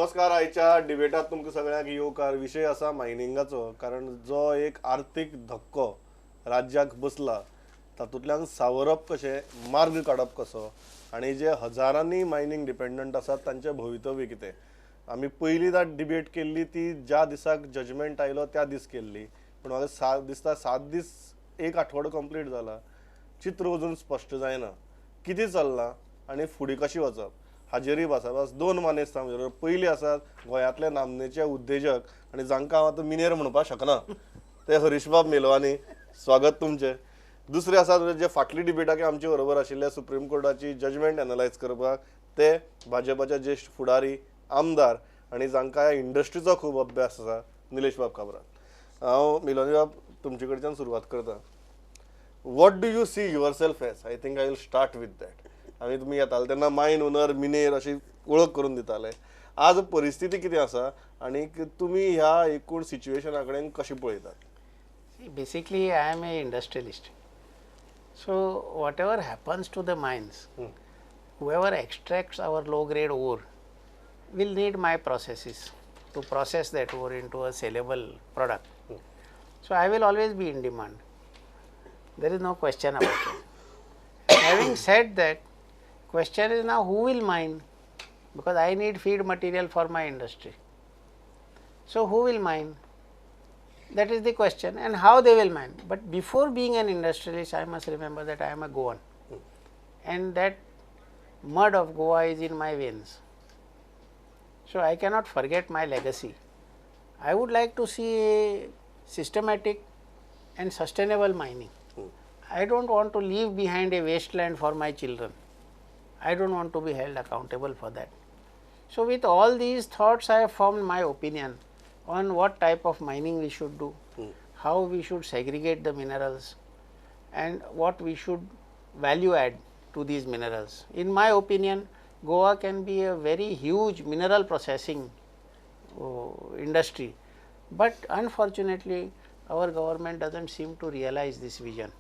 नमस्कार. आयच्या डिबेटात तुमकां सगळ्यांक येवकार. विशय आसा मायनिंगाचो, कारण जो एक आर्थीक धक्को राज्याक बसला तातूंतल्यान सावरप कशें, मार्ग काडप कसो आनी जे हजारांनी मायनींग डिपेंडंट आसात तांचें भवितव्य कितें. आमी पयलींच डिबेट केल्ली ती ज्या दिसाक जजमेंट आयलो त्या दीस केल्ली, पूण म्हाका दिसता 7 दीस, एक आठवडो कंप्लीट जाला, चित्र अजून स्पश्ट जायना कितें चल्लां आनी फुडें कशें वचप. हाजेरय भासाभास दोन मानेस्त आमचे बरोबर. पयली आसात गोंयांतले नामनेचे उद्देजक आनी जांकां हांव आतां मिनेर म्हणपाक शकना, ते हरीशबाब मेलवानी, स्वागत तुमचें. दुसरे आसात जे फाटली डिबेटाक आमचे बरोबर आशिल्ले सुप्रीम कोर्टाची जजमेंट एनलायज करपाक, ते भाजपाचे ज्येश्ठ फुडारी, आमदार आनी जांकां ह्या इंडस्ट्रीचो खूब अभ्यास आसा, निलेश बाब काब्राल. हांव मेलवानी बाब तुमचे कडच्यान सुरवात करता. What do you see yourself as? I think I will start with that. आनी तुमी येताले तेन्ना मायन ओनर, मिनेर अशी वळख करून दिताले. आज परिस्थिती कितें आसा आनी तुमी ह्या एकूण सिच्युएशना कडेन कशें पळयतात? See, basically, I am a industrialist. So, whatever happens to the mines, whoever extracts our low grade ore will need my processes to process that ore into a saleable product. So, I will always be in demand. There is no question about it. Having said that, question is now who will mine? Because I need feed material for my industry. So, who will mine? That is the question, and how they will mine. But before being an industrialist, I must remember that I am a Goan and that mud of Goa is in my veins. So, I cannot forget my legacy. I would like to see a systematic and sustainable mining. I do not want to leave behind a wasteland for my children. I do not want to be held accountable for that. So, with all these thoughts, I have formed my opinion on what type of mining we should do, how we should segregate the minerals and what we should value add to these minerals. In my opinion, Goa can be a very huge mineral processing industry, but unfortunately our government does not seem to realize this vision.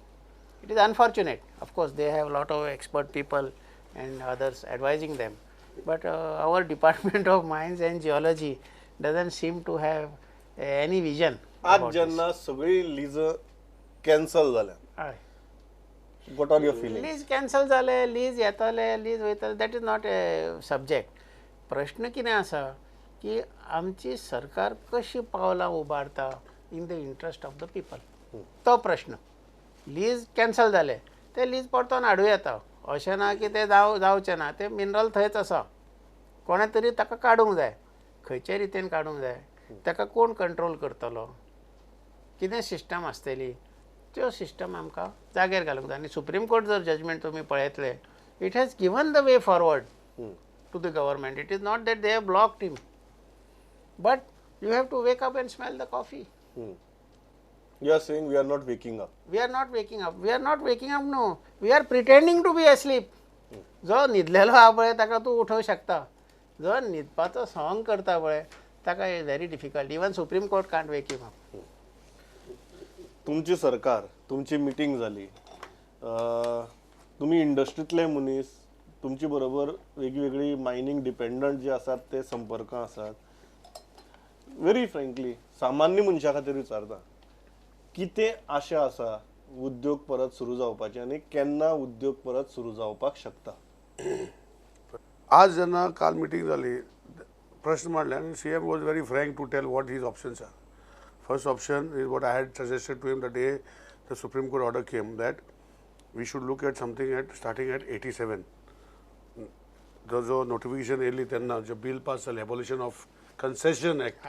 It is unfortunate. Of course, they have lot of expert people and others advising them, but our Department of Mines and Geology does not seem to have any vision. आज जेन्ना सगळी lease cancel जाल्या, what are your feeling? Lease cancel जाले, lease येतले, lease वयतले, that is not a subject. प्रश्न कितें आसा की आमची सरकार कशी पावलां उबारता in the interest of the people, तो प्रश्न. लीज कॅन्सल जाले ते लीज परतून हाडूं येता, अशें ना की ते जावचें ना. ते मिनरल थंयच आसा, कोणें तरी ताका काडूंक जाय. खंयचे रितीन काडूंक जाय, ताका कोण कंट्रोल करतलो, कितें सिस्टम आसतली, त्यो सिस्टम आमकां जाग्यार घालूंक जाय. आनी सुप्रीम कोर्ट जर जजमेंट तुमी पळयतले, it has given the way forward to the government. It is not that they have blocked him, but you have to wake up and smell the coffee. You are saying we are not waking up. We are not waking up. We are not waking up, no. We are pretending to be asleep. जो न्हिदलेलो आहा पळय ताका तूं उठोवंक शकता, जो न्हिदपाचो सोंग करता पळय ताका very difficult. Even supreme court can't wake him up. तुमची सरकार, तुमची मिटींग जाली, तुमी इंडस्ट्रींतले मनीस, तुमचे बरोबर वेगवेगळी मायनींग डिपेंडंट जे आसात ते संपर्कां आसात. व्हेरी फ्रँकली, सामान्य मनशा खातीर विचारता, कितें आशा आसा उद्योग परत सुरू जावपाची आनी केन्ना उद्योग परत सुरू जावपाक शकता? आज जेन्ना काल मिटींग जाली, प्रश्न मांडले आनी CM was very frank to tell what his options are. First option is what I had suggested to him the day the Supreme Court order came, that we should look at something at starting at 87. जो जो notification येयली तेन्ना जे bill pass जालें, abolition of concession act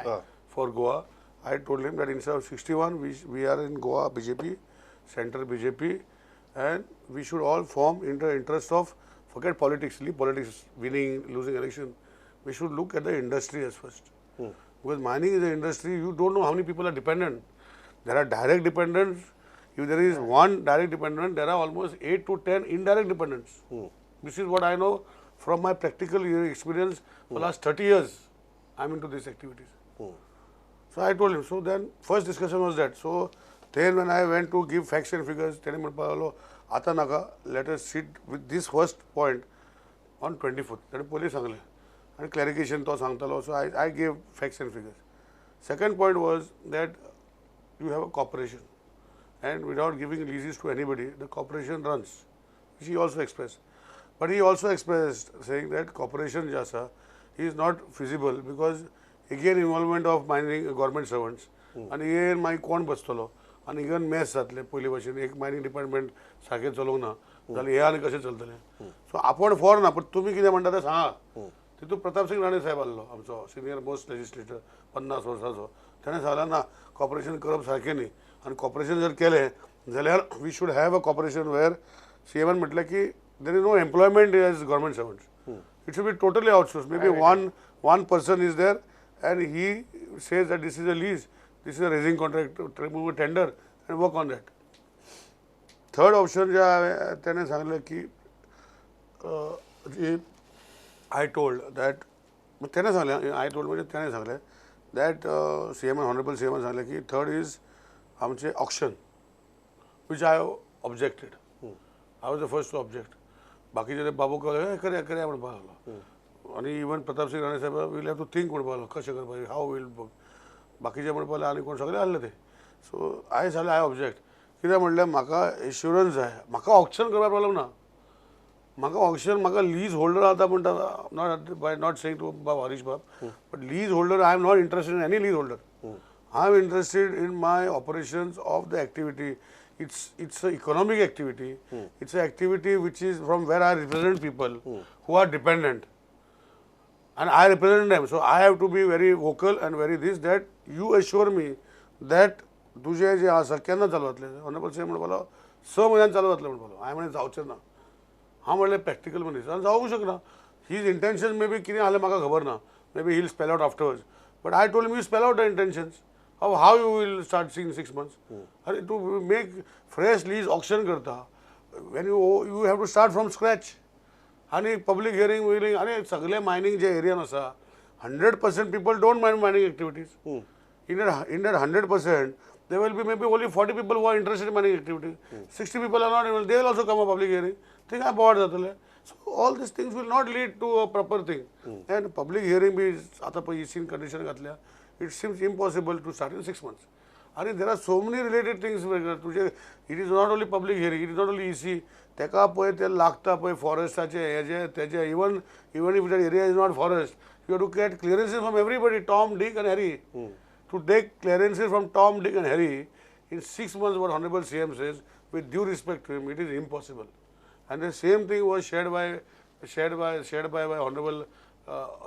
for Goa, I told him that instead of 61, we are in Goa BJP, centre BJP, and we should all form in the interest of, forget politics, leave politics, winning, losing election, we should look at the industry as first. Because mining is an industry, you don't know how many people are dependent. There are direct dependents. If there is one direct dependent, there are almost 8 to 10 indirect dependents. This is what I know from my practical experience for the last 30 years. I am into these activities. So I told him. So then first discussion was that. So then when I went to give facts and figures, तेणे म्हणपाक लागलो आतां नाका, let us sit with this first point on 24th. तेणे पयलीं सांगलें. आनी clarification तो सांगतालो. So I gave facts and figures. Second point was that you have a corporation and without giving leases to anybody the corporation runs, which he also express. But he also expressed saying that corporation जे आसा is not feasible because again involvement of mining government servants आनी again मागीर कोण बसतलो आनी eigen mass जातलें. पयलीं भशेन एक mining department सारकें चलोवंक ना जाल्यार हें आनी कशें चलतलें. सो आपूण फॉर ना, पण तुमी कितें म्हणटा तें सांगा. तितून प्रतापसिंग राणे साहेब आसलो आमचो सिनियर मोस्ट लेजिस्लेटर, 50 वर्सांचो. ताणें सांगलें ना कॉर्पोरेशन करप सारकें न्ही आनी कॉर्पोरेशन जर केलें जाल्यार we should have a corporation where C एमान म्हटलें की there is no employment as government servants, it should be totally outsource. Maybe one person is there and he says that this is a lease, this is a raising contract, remove tender and work on that. Third option जे हांवें तेणें सांगलें की I told that, तेणें सांगलें I told म्हणजे तेणें सांगलें that C एमान, honourable C एमान सांगलें की थर्ड is आमचें auction, which I objected. I was the first to object. बाकीचे ते बाबू कळ्ळे करया करया म्हणपाक लागलो आनी इवन प्रतापसिंग राणे साहेब will have to think म्हणपाक लागलो कशें करपाचें, how will work. बाकीचे म्हणपाक लागले आनी कोण सगळे आहले ते. सो हांवें सांगलें I object. कित्याक म्हणल्यार म्हाका एश्युरन्स जाय, म्हाका ऑक्शन करपाक प्रॉब्लम ना, म्हाका ऑक्शन, म्हाका लीज होल्डर आतां म्हणटा, not by not saying to बाब हरीश बाब, but lease holder I am not interested in any lease holder. I am interested in my operations of the activity. It's an economic activity. It's an activity which is from where I represent people who are dependent, and I represent them. So I have to be very vocal and very this that you assure me that तुझे जे आसा केन्ना चालू जातलें. Honourable C M म्हणपाक लागलो 6 म्हयन्यान चालू जातलें म्हणपाक लागलो. हांवें म्हणलें जावचें ना. हांव म्हणलें प्रॅक्टिकल मनीस आनी जावूंक शकना. His intention may be कितें आसलें म्हाका खबर ना, maybe he will spell out afterwards, but I told you spell out the intentions of how you will start seeing 6 months. अरे to make fresh lease auction करता when you have to start from scratch आनी public hearing वियरींग आनी सगळे mining जे एरियान आसा 100% people don't mind mining activities. In that 100% there will be maybe only 40 people who are interested in mining activities. 60 people are not, they will also come up public hearing. थिंगा बोवाळ जातले. So all these things will not lead to a proper thing. And public hearing B आतां पळय इसीन condition घातल्या, it seems impossible to start in 6 months. आनी there are so many related things तुजे. It is not only public hearing, it is not only EC. तेका पळय ते लागता पळय फॉरेस्टाचे हेजे तेजे, even if that area is not forest, you have to get clearances from everybody, Tom, Dick and Harry. To take clearances from Tom, Dick and Harry in 6 months, what honourable C M says, with due respect to him, it is impossible. And the same thing was shared by honourable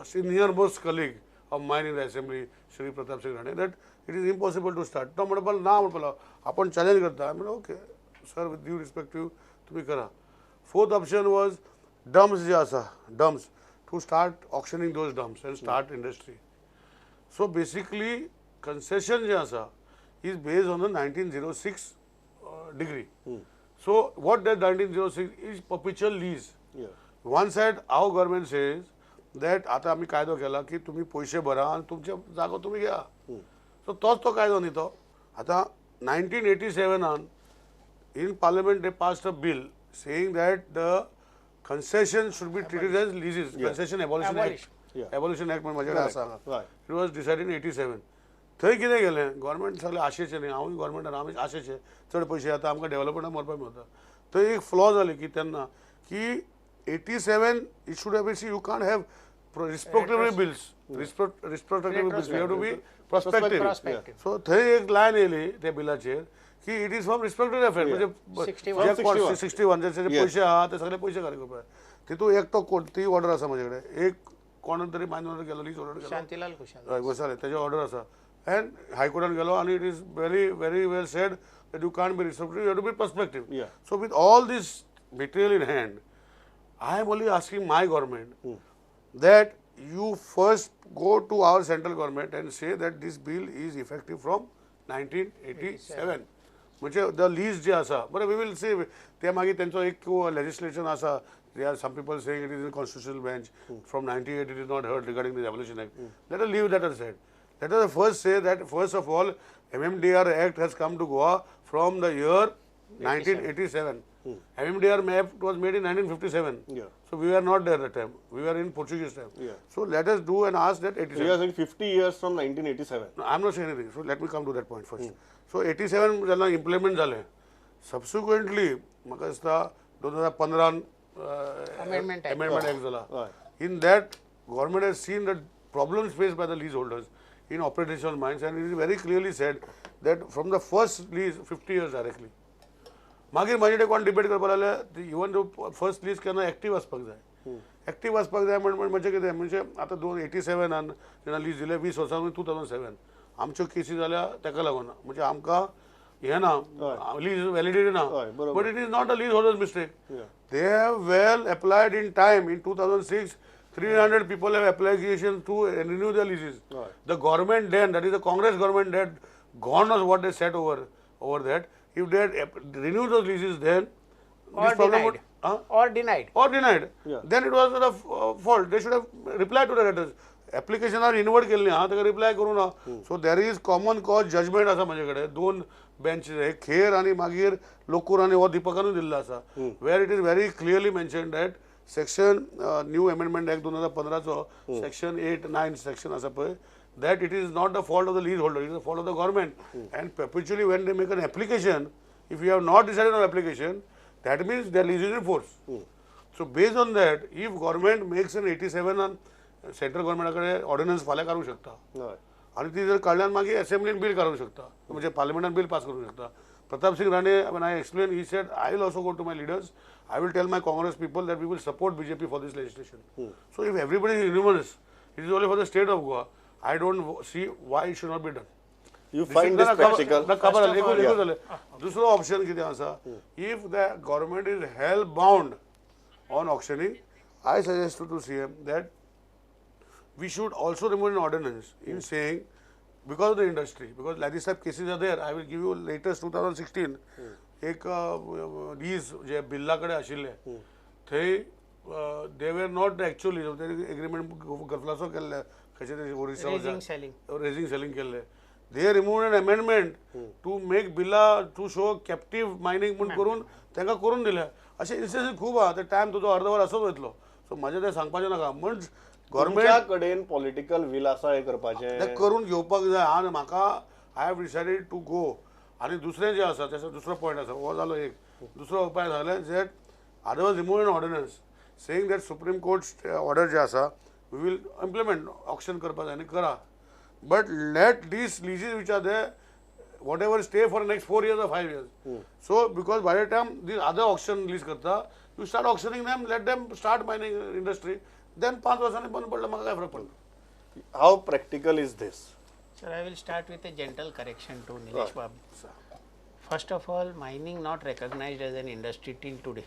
senior most colleague of mine in the assembly, Shri Pratap Singh Rane, that it is impossible to start. तो म्हणपाक ना म्हणपाक आपण challenge करता. म्हणलें okay sir, with due respect to तुमी करा. Fourth option was dumps जे आसा, dumps to start auctioning those dumps and start industry. So basically concession जे आसा is based on the 1906 decree. So what that 1906 is perpetual lease. One side our government says that आतां आमी कायदो केला की तुमी पयशे भरा आनी तुमचे जागो तुमी घेया. सो तोच तो कायदो न्ही तो. आतां 1987 in parliament they passed a bill saying that the concession should be treated as leases. Concession abolition act, abolition act म्हण म्हाजे कडेन आसा. It was decided in 87. थंय कितें केलें गव्हर्मेंट सगळें आशेचें न्ही, हांवूय गव्हर्मेंटान आमी आशेचें चड पयशे येता आमकां डेवलपमेंटाक मरपाक मेळटा. थंय एक फ्लॉ जाली की तेन्ना की 87 it should have been, see you can't have retrospective bills, retrospective bills, you have to be prospective. So थंय एक लायन येयली त्या बिलाचेर की it is from retrospective effect, म्हणजे 61 जे पयशे आहा ते सगळे पयशे फारीक करपाक. तितून एकटो कोण ती ऑर्डर आसा म्हजे कडेन, एक कोण तरी मायन ऑर्डर केलो, लीज ऑर्डर केलो, शांतीलाल खुशाल गोसाले तेजे ऑर्डर आसा एंड हायकोर्टान गेलो आनी it is very very well said that you can't be retrospective, you have to be prospective. So with all this material in hand, I am only asking my government that you first go to our central government and say that this bill is effective from 1987. म्हणजे the lease जे आसा, बरें we will see ते मागीर तेंचो एक legislation आसा. There are some people saying it is in constitutional bench from 98 it is not heard regarding the abolition act. Let us leave that aside. Let us first say that first of all MMDR Act has come to Goa from the year 1987. MMDR map was made in 1957. So we are not there that time, we are in Portuguese time. So let us do and ask that 87. You are saying 50 years from 1987. I am not saying anything, so let me come to that point first. So 87 जेन्ना implement जालें, सबसिक्वंटली म्हाका दिसता 2015 Amendment Act. Amendment act जाला. In that government has seen the problems faced by the lease holders in operational mines and it is very clearly said that from the first lease 50 years directly. मागीर म्हाजे कडेन कोण debate करपाक लागले, even though first lease केन्ना active आसपाक जाय. Active आसपाक जाय म्हणजे कितें, म्हणजे आतां 87 जेन्ना लीज दिले 20 वर्सां 2007 आमच्यो केसी जाल्या ताका लागून, म्हणजे आमकां हें ना, लीज व्हॅलिडिटी ना. But it is not a lease holders mistake. They have well applied in time. In 2006 300 people have application to renew the leases. The government then, that is the Congress government, that God knows what they said over that. If they had renewed those leases then, or this problem denied. Would, or denied. Or denied. Then it was the fault. They should have replied to the letters. Application are inward केल्ली हा, ताका reply करूं ना. So there is common cause judgment आसा म्हजे कडेन, दोन bench, एक खेर आनी मागीर लोकूर आनी हो दीपकानूय दिल्लो आसा, where it is very clearly mention that section new amendment act 2015चो section 8 9 section आसा पळय, that it is not the fault of the lease holder, it is the fault of the government. And perpetually when they make an application, if you have not decided on application, that means the lease is in force. So based on that, if government makes an 87 on central गव्हर्मेंटा कडेन ordnance फाल्यां काडूंक शकता, आनी ती जर काडल्यान मागीर असेंब्लीन bill काडूंक शकता, म्हणजे पार्लमेंटान बील पास करूंक शकता. Pratap Singh Rane, when I explained, he said, I will also go to my leaders, I will tell my Congress people that we will support BJP for this legislation. So if everybody is unanimous, it is only for the state of Goa. I don't see why it should not be done. You find this practical? दुसरो option कितें आसा, if the government is hell bound on auctioning, I suggest to CM that we should also remove an ordinance in saying, because of the industry, because like this type cases are there. I will give you latest 2016 एक lease जे बिल्ला कडेन आशिल्ले थंय they were not actually agreement गल्फाचो केल्ले, खंयचे तरी Orissa raising selling केल्ले. They remove an amendment to make Birla to show captive mining म्हूण करून तांकां करून दिले. अशे इन्स्टन्सीस खूब आहा. ते टायम तुजो अर्द वर असोच वयतलो. सो म्हाजें तें सांगपाचें नाका. म्हण गव्हर्मेंटा कडेन पॉलिटिकल will आसा हें करपाचें, तें करून घेवपाक जाय. आनी म्हाका I have decided to go. आनी दुसरें जें आसा तेजो दुसरो पॉयंट आसा, हो जालो एक. दुसरो उपाय जालें that otherwise remove an ordinance saying that supreme court order जे आसा we will implement, auction करपाक जाय आनी करा. But let these leases which are there whatever stay for next 4 years or 5 years. So because by the time these other auction lease करता, you start auctioning them, let them start mining industry. Then 5 वर्सांनी बंद पडलं म्हाका काय फरक पडना. How practical is this? Sir, I will start with a gentle correction to Nilesh Babu. First of all, mining not recognized as an industry till today.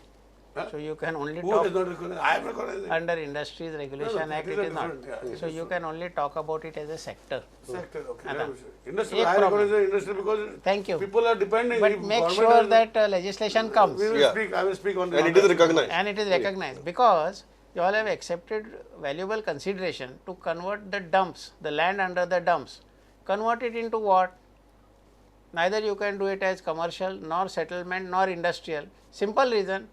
So you can only Who talk is not recognized? I am recognizing. Under Industries Regulation Act, it is not. Yeah. So you can only talk about it as a sector. Sector, okay. Industry, I recognize the industry because thank you. People are depending. But make sure that legislation comes. We will speak. I will speak on that. And it is recognized. And it is recognized because you all have accepted valuable consideration to convert the dumps, the land under the dumps, convert it into what? Neither you can do it as commercial, nor settlement, nor industrial. Simple reason,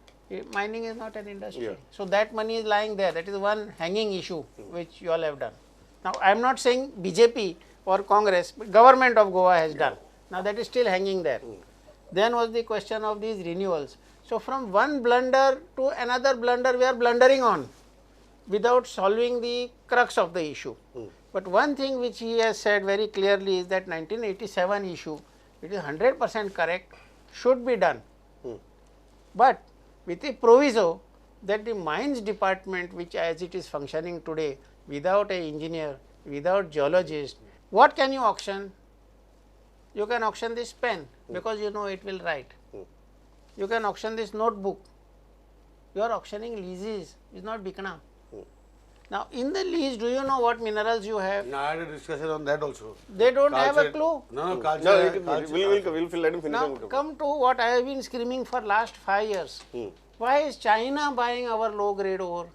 mining is not an industry. Yeah. So that money is lying there. That is one hanging issue which you all have done. Now, I am not saying BJP or Congress, but government of Goa has done. Now, that is still hanging there. Then was the question of these renewals. So, from one blunder to another blunder, we are blundering on without solving the crux of the issue. But one thing which he has said very clearly is that 1987 issue, it is 100% correct, should be done. But with a proviso that the mines department, which as it is functioning today, without an engineer, without geologist, what can you auction? You can auction this pen because you know it will write. You can auction this notebook. You are auctioning leases, it is not bikna. Now, in the lease, do you know what minerals you have? No, I had a discussion on that also. They don't have a clue. No, no, we'll let him finish. Now, come to what I have been screaming for last 5 years. Why is China buying our low grade ore?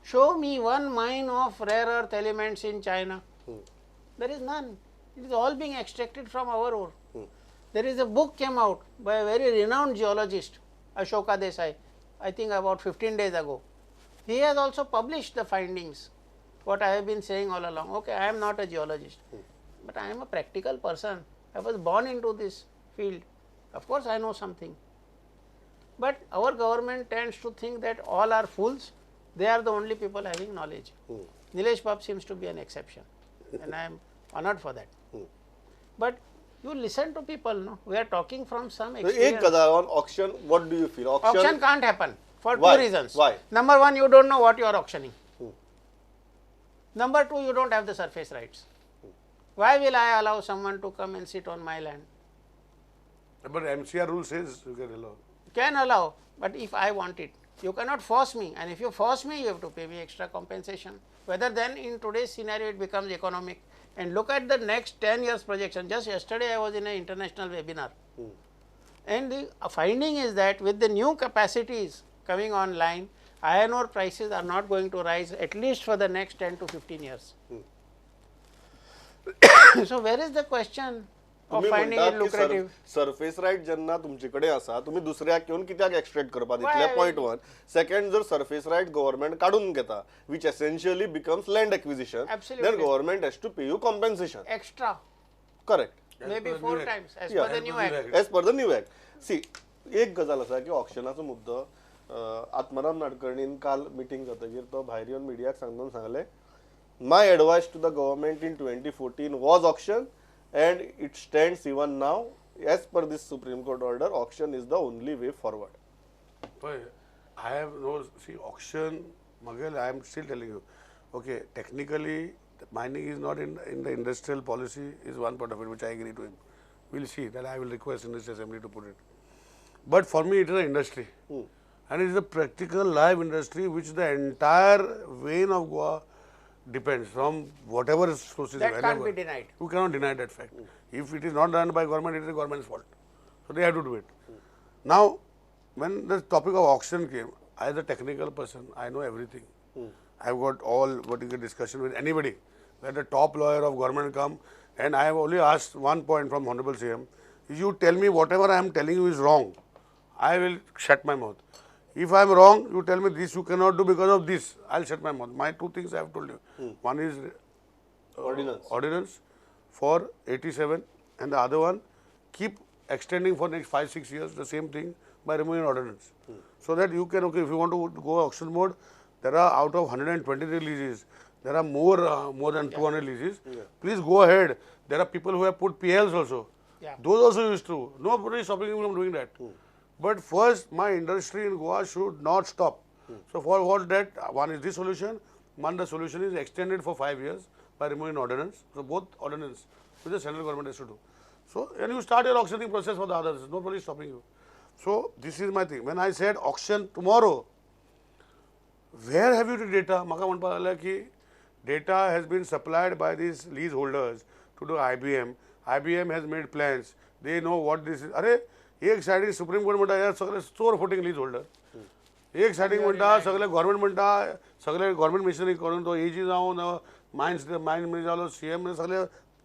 Show me one mine of rare earth elements in China. There is none. It is all being extracted from our ore. There is a book came out by a very renowned geologist, Ashoka Desai, I think about 15 days ago. He has also published the findings, what I have been saying all along. Okay, I am not a geologist, but I am a practical person. I was born into this field. Of course, I know something. But our government tends to think that all are fools, they are the only people having knowledge. Nilesh Bab seems to be an exception, and I am honored for that. But you listen to people, no? We are talking from some एक experience. गजाल on auction, what do you feel? Auction can't happen for Why? two reasons. Why? Number one, you don't know what you are auctioning. Number two, you don't have the surface rights. Why will I allow someone to come and sit on my land? But MCR rule says you can allow. Can allow, but if I want it, you cannot force me, and if you force me, you have to pay me extra compensation. Whether then in today's scenario it becomes economic. And look at the next 10 years projection. Just yesterday I was in an international webinar, and the finding is that with the new capacities coming online, iron ore prices are not going to rise at least for the next 10 to 15 years. So where is the question of तुम्ही finding म्हणतात it की lucrative? Surface right जेन्ना तुमचे कडेन आसा, तुमी दुसऱ्याक येवन कित्याक एक्सट्रॅक्ट करपा दितले? Why? Point one. Second, जर सर्फेस रायट गव्हर्मेंट काडून घेता, which essentially becomes land acquisition, Absolutely. Then government has to pay you compensation. Extra, correct. Maybe per the 4 new act. times as Yeah. per the new As per the act. new as per the new act. See, एक गजाल आसा की ऑक्शनाचो मुद्दो, आत्माराम नाडकर्णीन काल meeting जातकीर तो भायर येवन मिडियाक सांगून सांगलें, my advice to the government in 2014 was auction and it stands even now. As per this Supreme Court order, auction is the only way forward. पळय, I have no, see, auction मगेल I am still telling you, okay, technically mining is not in the industrial policy is one part of it which I agree to him. We'll see that. I will request in this assembly to put it. But for me it is an industry, and it is a practical live industry which the entire vein of Goa depends from whatever sources. That can't wherever. be denied. You cannot deny that fact. If it is not done by government, it is the government's fault. So they have to do it. Now, when the topic of auction came, I as a technical person, I know everything. I've got all what you can discussion with anybody. Let the top lawyer of government come, and I have only asked one point from Honorable CM. You tell me whatever I am telling you is wrong, I will shut my mouth. If I am wrong, you tell me this you cannot do because of this, I will shut my mouth. My two things I have told you. One is Ordinance. Ordinance for 87, and the other one, keep extending for next 5-6 years the same thing by removing ordinance. So that you can, okay, if you want to go auction mode, there are out of 123 leases, there are more than 200 leases. Please go ahead. There are people who have put PLs also. Yeah. Those also used to. Nobody is stopping you from doing that. But first, my industry in Goa should not stop. So for what that, one is this solution, one the solution is extended for 5 years by removing ordinance. So both ordinance, which the central government has to do. So, and you start your auctioning process for the others, nobody is stopping you. So this is my thing. When I said auction tomorrow, where have you the data? म्हाका म्हणपाक लागलें की data has been supplied by these lease holders to the IBM. IBM has made plans. They know what this is. अरे एक सायडीन supreme court म्हणटा हे सगळे चोर फोटींग लीज होल्डर, एक सायडीन म्हणटा सगळे गव्हर्मेंट म्हणटा सगळे गव्हर्मेंट मिशनरी करून तो एजी जावन मायन्स मायन मिनिस्टर जालो, सी एम सगळे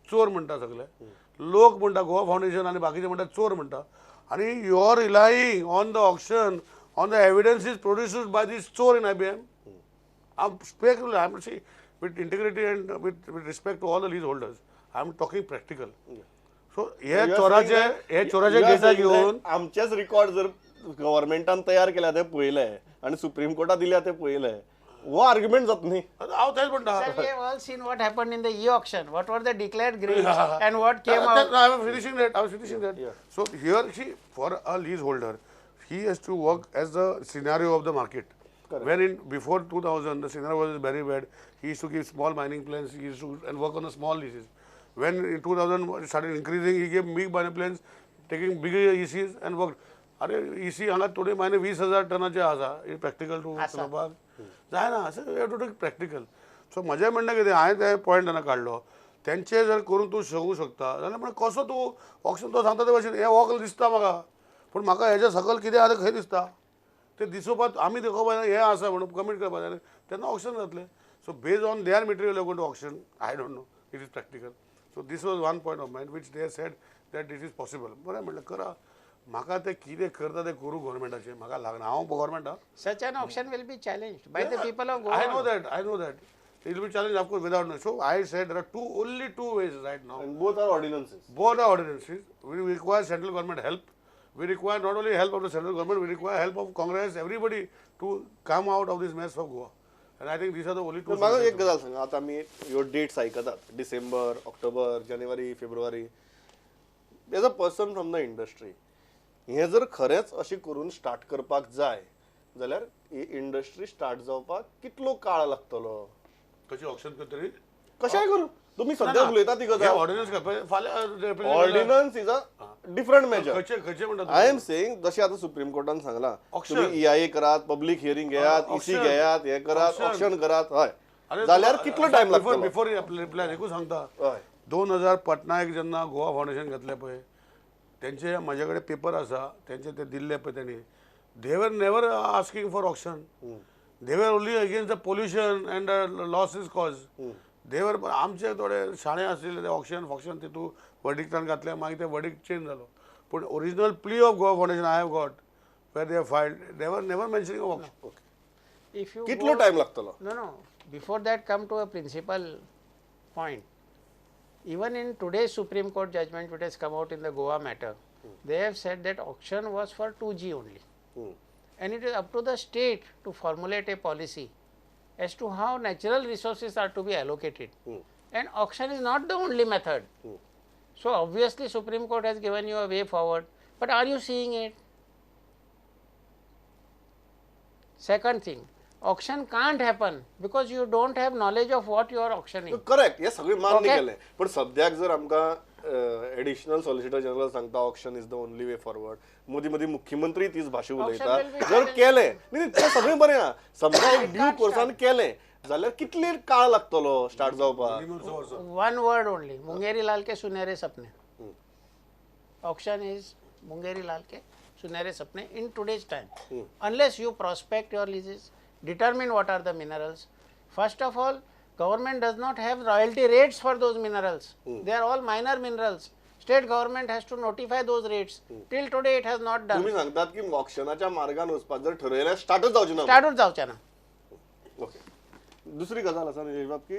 चोर म्हणटा, सगळे लोक म्हणटा गोवा फावंडेशन आनी बाकीचे म्हणटा चोर म्हणटा, आनी you are relying on the auction on the evidence is produced by this चोर in IBM. I'm speaking, I'm see, with integrity and with respect to all the lease holders, I'm talking practical. So हे चोराचे हे चोराचे data घेवन आमचेच record जर गव्हर्मेंटान तयार केल्या ते पळयले आनी सुप्रीम कोर्टात दिल्या ते पळयले, हो आर्ग्युमेंट जात न्ही. हांव तेच म्हणटा. Sir, we have all seen what happened in the e-auction. What were the declared grades and what came out? I was finishing that. I was finishing that. Yeah. So here, see, for a lease holder, he has to work as the scenario of the market. Correct. When in before 2000, the scenario was very bad. He used to give small mining plans. He used to and work on the small leases. When in 2000 it started increasing, he gave big mining plans, taking bigger ECs and worked. अरे EC हांगा थोडे महिने 20,000 टनाचे आसा, it practical to चलोवपाक जायना. अशें you have to take practical. So म्हजें म्हणणें कितें, हांवें ते पॉयंट जेन्ना काडलो तेंचे जर करून तूं शकूंक शकता जाल्यार म्हण कसो तूं ऑक्शन तो सांगता ते भाशेन हें वकल दिसता म्हाका, पूण म्हाका हेज्या सकयल कितें आसा खंय दिसता ते दिसोवपाक आमी दाखोवपाक जाय हें आसा म्हणून कमीट करपाक जाय, तेन्ना ऑक्शन जातलें. So based on their material you go to auction, I don't know, it is practical. So this was one point of mind which they said that this is possible. बरें म्हटलें करा, म्हाका ते कितें करता ते करूं गव्हर्मेंटाचें, म्हाका लागना, हांव गव्हर्मेंटा. Such an auction will be challenged by the people of Goa. I know that, I know that. It will be challenged, of course, without no. So I said there are two, only two ways right now. And both are ordinances. Both are ordinances. We require central government help. We require not only help of the central government, we require help of Congress, everybody to come out of this mess of Goa. And I think these are the only two म्हाका एक solutions. गजाल सांगा, आतां आमी ह्यो dates आयकतात, डिसेंबर, ऑक्टोबर, जानेवारी, फेब्रुवारी. As a person from the industry, हें जर खरेंच अशें करून स्टार्ट करपाक जाय जाल्यार ही इंडस्ट्री स्टार्ट जावपाक कितलो काळ लागतलो? कशी ऑक्शन करतली? कशेंय करूं, तुमी सद्या उलयता ती गजाल. ऑर्डिनन्स फाल्यां Ordinance is a different measure. खंयचे खंयचे म्हणटा? I am saying, जशें आतां सुप्रीम कोर्टान सांगलां, Auction. तुमी ईआयए करात, पब्लीक हियरींग घेयात, इसी Auction. घेयात, हें करात, Auction. Auction करात. हय, जाल्यार कितलो टायम लागतलो? बिफोर प्लॅन एकूच सांगता, हय. 2000 पटनायक जेन्ना गोवा फावंडेशन घेतलें पळय, तेंचे म्हाजे कडेन पेपर आसा, तेंचे ते दिल्ले पळय तेणी, they were never asking for auction. They were only against the pollution and the losses cause. They were आमचे थोडे शाणे आशिल्ले ते ऑक्शन फॉक्शन तितू वर्डिक्टान घातले, मागीर ते वर्डिक्ट चेंज जालो. पूण original plea of Goa Foundation I have got where they filed, they were never mentioning of auction. If you कितलो go- time लागतलो? No, no. Before that, come to a principal point. Even in today's Supreme Court judgment, which has come out in the Goa matter, they have said that auction was for 2G only. And it is up to the state to formulate a policy as to how natural resources are to be allocated. And auction is not the only method. So obviously Supreme Court has given you a way forward, but are you seeing it? Second thing, auction can't happen because you don't have knowledge of what you are auctioning. Correct, हें सगळें मान्य Okay. केलें, पण सद्याक जर आमकां additional solicitor general सांगता auction is the only way forward, मदीं मदीं मुख्यमंत्री तीच भाशा उलयता, will be जर challenged. केलें न्ही तें सगळें बरें आहा, समजा एक ड्यू कोर्सान केलें जाल्यार कितले काळ लागतलो स्टार्ट जावपाक? मिनिमम 6 वर्सां. One word only, Mungeri Lal K सुनहरे सपने. Auction is Mungeri Lal K सुनहरे सपने in today's time. Unless you prospect your leases, determine what are the minerals. First of all, government does not have royalty rates for those minerals. They are all minor minerals. State government has to notify those rates. Till today it has not done. तुमी सांगतात की ऑक्शनाच्या मार्गान वचपाक जर ठरयल्यार स्टार्टच जावचें ना. स्टार्टूच जावचें ना. ओके, दुसरी गजाल आसा निलेश बाब की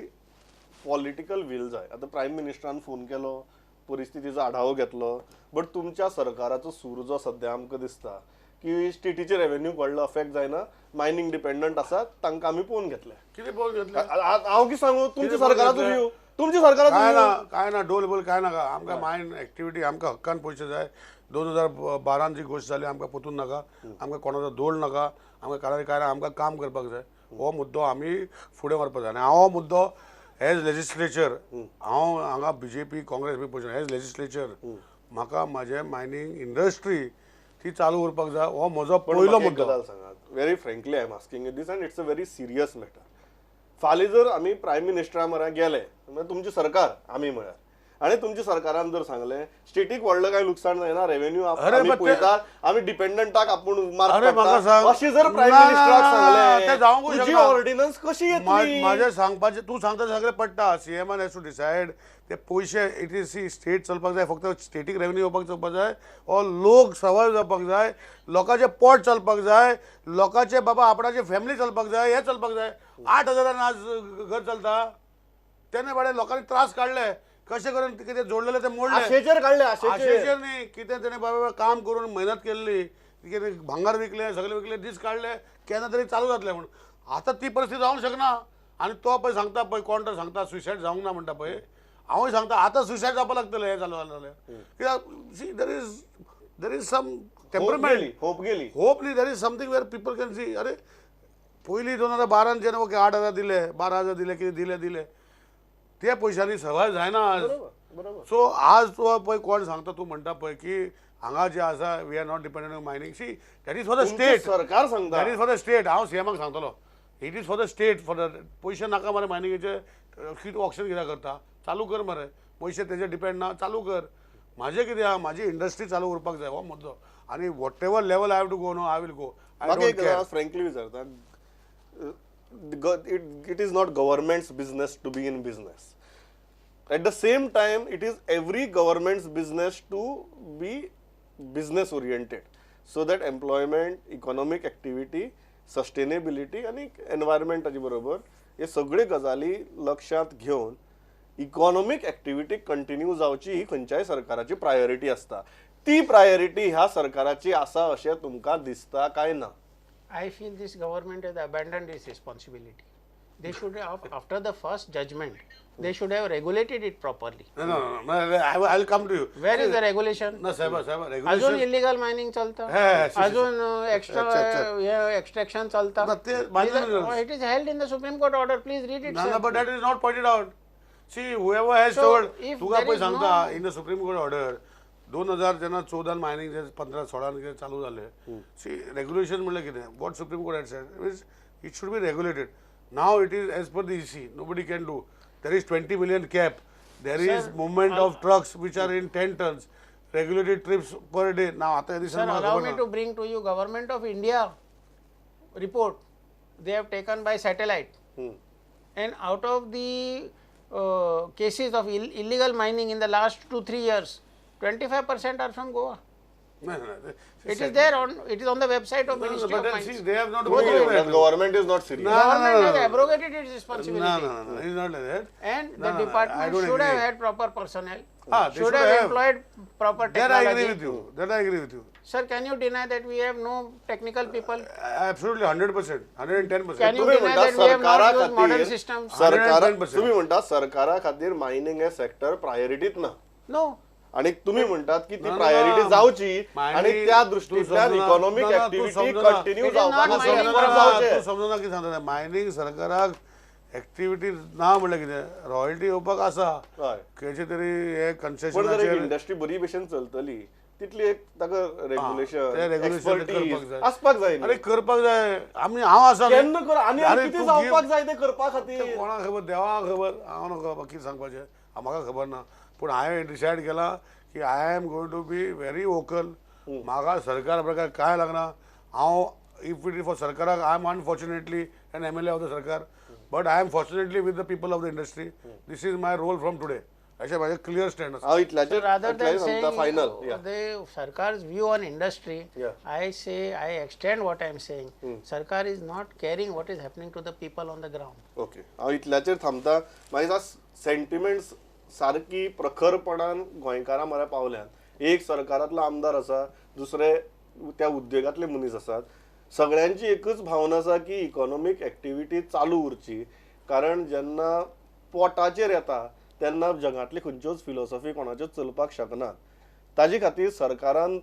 पॉलिटिकल will जाय. आतां प्रायम मिनिस्टरान फोन केलो, परिस्थितीचो आढावो घेतलो, बट तुमच्या सरकाराचो सूर जो सद्या आमकां दिसता की स्टेटीचे रेव्हेन्यू व्हडलो अफेक्ट जायना, मायनींग डिपेंडंट आसा, तांकां आमी पळोवन घेतले. कितें पळोवन घेतलें? हांव कितें सांगू, तुमच्या कितें सरकाराचो पळोवन व्यू, तुमच्या सरकाराचो काय व्यू. ना, काय ना, डोल बोल काय नाका. आमकां मायन एक्टिविटी आमकां हक्कान पयशे जाय. 2012 जी गोश्ट जाली आमकां पोतून नाका, आमकां कोणाचो दोल नाका, आमकां काडा काय ना, आमकां काम करपाक जाय. हो मुद्दो आमी फुडें व्हरपाक जाय. आनी हांव हो मुद्दो एज लेजिस्लेचर, हांव हांगा बीजेपी काँग्रेस बी पळोवचें, एज लेजिस्लेचर म्हाका म्हाजें मायनींग इंडस्ट्री ती चालू उरपाक जाय, हो म्हजो पण पयलो म्हाका एक मुद्दो. गजाल सांगात, very frankly I am asking you this and it's a very serious matter. फाल्यां जर आमी प्रायम मिनिस्टरा म्हऱ्यान गेले, म्हळ्यार तुमचें सरकार आमी म्हळ्यार, आनी तुमच्या सरकारान जर सांगलें स्टेटीक व्हडलें कांय लुकसाण जायना, रेव्हेन्यू अरे, आमी पण ते- पळयतात, आमी डिपेंडंटाक आपूण मार्क अरे, म्हाका काडटा, सांग. अशें जर प्रायम ना, ना, मिनिस्टराक ना, ते सांगलें, जावंकूच तुजी शकना. ऑर्डिनन्स कशी येतली? म्हाजें सांगपाचें तूं सांगता सगळें पडटा. सीएमान हॅज टू डिसायड ते पयशे, it is C state चलपाक जाय, फक्त स्टेटीक रेव्हेन्यू येवपाक चलपाक जाय, ओ लोक सर्वायव जावपाक जाय, लोकांचें पोट चलपाक जाय, लोकांचे बाबा आपणाची फॅमिली चलपाक जाय, हें चलपाक जाय. 8,000 आज घर चलता, तेन्ना बाबा लोकांनी त्रास काडले, कशें करून कितें जोडलेलें तें मोडलें. आशेचेर काडले, आशेचेर. आशेचेर न्ही, कितें तेणें बाबा काम करून मेहनत केल्ली, कितें भांगर विकलें, सगळें विकलें, दीस काडले, केन्ना तरी चालू जातलें म्हूण. आतां ती परिस्थिती जावंक शकना. आनी तो पळय सांगता पळय, कोण तर सांगता सुसायड जावंक ना म्हणटा पळय, हांवूय सांगता आतां सुसायड जावपाक लागतलें हें चालू जालें जाल्यार. कित्याक see there is some temperament, hope गेली, होप न्ही, there is something where people can see. अरे पयलीं 2012 जेन्ना ओके 8,000 दिले, 12,000 दिले, कितें दिले दिले, त्या पयशांनी सर्वायव जायना आज. बरोबर. सो आज तूं पळय कोण सांगता, तूं म्हणटा पळय की हांगा जे आसा we are not dependent on mining. See that is for the तुमचें स्टेट, सरकार सांगता, that is for the state. हांव सीएमाक सांगतलो it is for the state, for the पयशे नाका मरे मायनिंगेचे, कितें ऑक्शन कित्याक करता, चालू कर मरे, पयशे तेजे डिपेंड ना, चालू कर. म्हाजें कितें आहा, म्हाजी इंडस्ट्री चालू उरपाक जाय, हो मुद्दो. आनी whatever level I have to go, no I will go, I म्हाका एक don't care. गजाल फ्रेंकली विचारता, it is not government's business to be in business. At the same time it is every government's business to be business oriented so that employment, economic activity, sustainability आनी एनवायरमेंटाचे बरोबर हे सगळे गजाली लक्षांत घेवन economic activity continue जावची ही खंयच्याय सरकाराची प्रायोरिटी आसता. ती प्रायोरिटी ह्या सरकाराची आसा अशें तुमकां दिसता काय ना? I feel this government has abandoned its responsibility. They should have, after the first judgment, they should have regulated it properly. No, no, no, no. I will come to you. Where is the regulation? No, Saheba, Saheba, regulation. अजून illegal mining चलता. अजून extra extraction चलता. It is held in the Supreme Court order. Please read it. No, no, but that is not pointed out. See, whoever has told, तुका पळय सांगता in the Supreme Court order, 2014 mining 15-16 चालू जाले. See, regulation म्हणल्यार कितें? What Supreme Court had said is it should be regulated. Now it is as per the EC, nobody can do. There is 20 million cap. There is movement of trucks which are in 10 tons. Regulated trips per day. Now, sir, allow me to bring to you Government of India report. They have taken by satellite. And out of the cases of illegal mining in the last 2-3 years, 25% are from Goa. No, no, no. It is there on, it is on the website of Ministry of Mines. See, they have not. The government is not serious. No, government has abrogated its responsibility. No, no, no, it is not like that. And the department should have had proper personnel. Should have employed proper technology. That I agree with you. That I agree with you. Sir, can you deny that we have no technical people? Absolutely, 100%, 110%. Can you deny that we have not used modern systems? तुम्ही म्हणता सरकारा खातीर mining हे sector प्रायोरिटीत ना? No. आणि तुम्ही म्हणतात की ती प्रायोरिटी जावची आणि त्या दृष्टींतल्यान इकॉनॉमिक ऍक्टिव्हिटी कंटिन्यू जावपाक. समजना कितें सांगता, मायनिंग सरकाराक ऍक्टिव्हिटी ना म्हणल्यार कितें, रॉयल्टी येवपाक आसा खंयचे तरी हे कन्सेशन. इंडस्ट्री बरी भशेन चलतली तितली एक ताका रेग्युलेशन एक्सपर्टीज आसपाक जाय. अरे करपाक जाय. आमी हांव आसा केन्ना कर आनी कितें जावपाक जाय तें करपा खातीर कोणाक खबर, देवाक खबर. हांव नाका कितें सांगपाचें, म्हाका खबर ना. पूण हांवें डिसायड केलां की I am going to be very vocal. म्हाका सरकार प्रकार कांय लागना. हांव if it is for सरकाराक, I am unfortunately an MLA of the sarkar, but I am fortunately with the people of the industry. This is my role from today. अशें म्हाजें clear stand आसा. हांव इतल्याचेर rather than saying final the sarkar's view on industry, I say, I extend what I am saying. Sarkar is not caring what is happening to the people on the ground. Okay, हांव इतल्याचेर थांबता. मागीर sentiments सारकी प्रखरपणान गोंयकारां मरे पावल्यात. एक सरकारांतलो आमदार आसा, दुसरे त्या उद्देगांतले मनीस आसात. सगळ्यांची एकच भावना आसा की इकॉनॉमीक एक्टिविटी चालू उरची, कारण जेन्ना पोटाचेर येता तेन्ना जगांतली खंयच्योच फिलोसॉफी कोणाच्योच चलपाक शकनात. ताजे खातीर सरकारान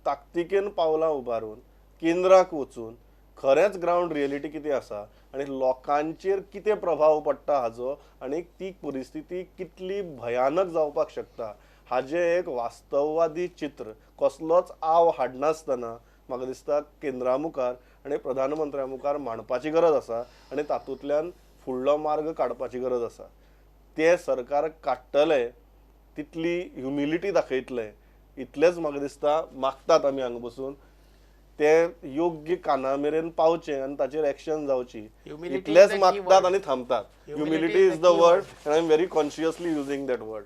ताकतिकेन पावलां उबारून केंद्राक वचून खरेंच ग्रावंड रियलिटी कितें आसा आनी लोकांचेर कितें प्रभाव पडटा हाजो आनी ती परिस्थिती कितली भयानक जावपाक शकता हाजें एक वास्तववादी चित्र कसलोच आव हाडनासतना म्हाका दिसता केंद्रा मुखार आनी प्रधानमंत्र्या मुखार मांडपाची गरज आसा आनी तातूंतल्यान फुडलो मार्ग काडपाची गरज आसा. ते सरकार काडटले तितली ह्युमिलिटी दाखयतले इतलेंच म्हाका दिसता मागतात आमी हांगा बसून. ते योग्य काना मेरेन पावचे आनी ताचेर एक्शन जावची इतलेंच मागतात आनी थांबतात. Humility is the word and I am very consciously using that word.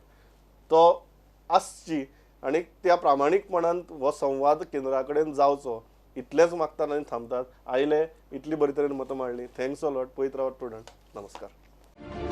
तो आसची आनी त्या प्रामाणीकपणान हो संवाद केंद्रा कडेन जावचो इतलेंच मागतात आनी थांबतात. आयले इतली बरी तरेन मतां मांडली. Thanks a lot. पळयत रावात प्रुडंट. नमस्कार.